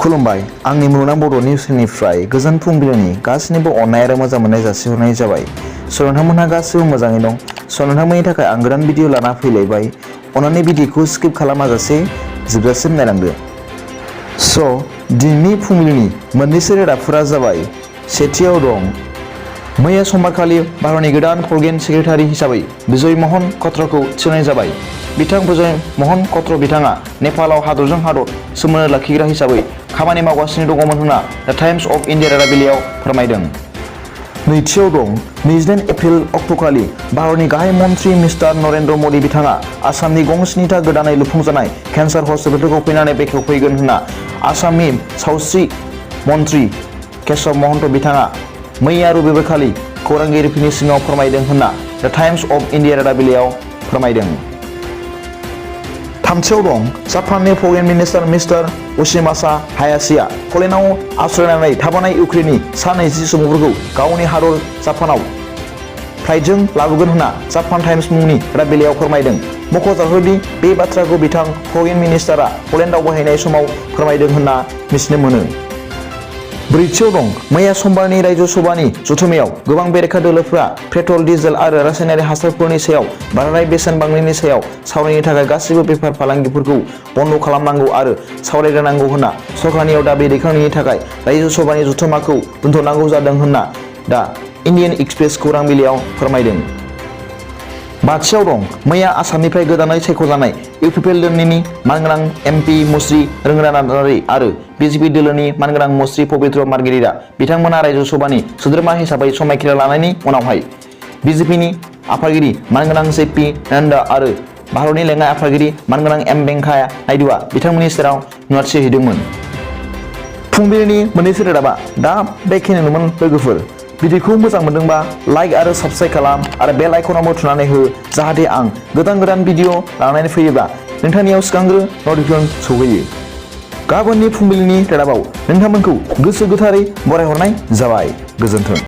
खुलुमबाय आंनि मुलुगनां बड' निउसनिफ्राय गोजोन फुंबिलिनि गासैनिबो अननाय आरो मोजां मोननाय जासिहरनाय जाबाय। नोंथांमोनहा गासैबो मोजाङै दं। नोंथांमोननि थाखाय आं गोदान भिडिअ लाना फैलायबाय। अन्नानै भिडिअखौ स्किप खालामाजासे जोबजासिम नायलांदो। दिनैनि फुंबिलिनि मोननैसो रादाबफोरा जाबाय। सेथियाव दं, मैया समबारखालि भारतनि गोदान फरेन सेक्रेटारि हिसाबै बिजय महन क'त्रखौ थिसननाय जाबाय। बिथां बिजय महन क'त्र बिथाङा नेपालाव हादरजों हादर सोमोन्दो लाखिग्रा हिसाबै खामानि मावगासिनो दङमोन होनना द टाइम्स अफ इन्डिया रादाबिलायाव फोरमायदों। नैथियाव दं, 28 एप्रिल अक्ट'खालि भारतनि गाहाय मन्त्रि मिस्टार नरेन्द्र मदि बिथाङा आसामनि गं-7था गोदानै लुफुंजानाय केन्सार हस्पिटालखौ फैनानै बेखेवफैगोन होनना आसामनि सावस्रि मन्त्रि केशव महन्त बिथाङा मैया रबिबारखालि खौरांगिरिफोरनि सिगाङाव फोरमायदों होनना द टाइम्स अफ इन्डिया रादाबिलायाव फोरमायदों। थामथियाव दं, जापाननि फरेन मिनिस्टार मिस्टार यशिमासा हायाशिआ पलेन्डआव आश्रयनानै थाबोनाय इउक्रेननि सा 20 सुबुंफोरखौ गावनि हादर जापानाव फ्लाइटजों लाबोगोन होनना जापान टाइम्स मुंनि रादाबिलायाव फोरमायदों। मख'जाथावदि बे बाथ्राखौ बिथां फरेन मिनिस्टारआ पलेन्ड दावबायहैनाय समाव फोरमायदों होनना मिथिनो मोनो। ब्रैथियाव दं, मैया समबारनि रायजो सभानि जथुम्मायाव गोबां बेरेखा दोलोफोरा पेट्रल, डिजेल आरो रासायनारि हासारफोरनि सायाव बांद्राय बेसेन बांनायनि सायाव सावरायनो थाखाय गासैबो बेफार फालांगिफोरखौ बन्द खालामनांगौ आरो सावरायग्रोनांगौ होनना सरकारनियाव दाबि दैखांनायनि थाखाय रायजो सभानि जथुम्माखौ दोनथ'नांगौ जादों होनना दा इन्डियान एक्सप्रेस खौरां बिलाइयाव फोरमायदों। बाथियाव दं, मैया आसामनिफ्राय गोदानै सायख'जानाय इउपिपिएल दोलोनि मानगोनां एमपि मुस्रि रोंगोरा नार्जारि आरो बिजेपि दोलोनि मानगोनां मुस्रि पबित्र मार्गेरिटा बिथांमोना रायजो सभानि सोद्रोमा हिसाबै समायखिरा लानायनि उनावहाय बिजेपिनि आफादगिरि मानगोनां जेपि नड्डा आरो भारतनि लेङाइ आफादगिरि मानगोनां एम वेंकाया नायडुआ बिथांमोननि सेराव नुजाथि हैदोंमोन। फुंबिलिनि मोननैसो रादाबा दा बेखिनियानोमोन लोगोफोर। भिडिअखौ मोजां मोनदोंबा लाइक आरो साबस्क्राइब खालाम आरो बेल आइकनावबो थुनानै हो, जाहाथे आं गोदान भिडिअ लानानै फैयोब्ला नोंथांनियाव सिगांग्रो नटिफिकेसन सौहैयो। गाबोननि फुंबिलिनि रादाबाव नोंथांमोनखौ गोसो गोथारै बरायहरनाय जाबाय। गोजोन्थों।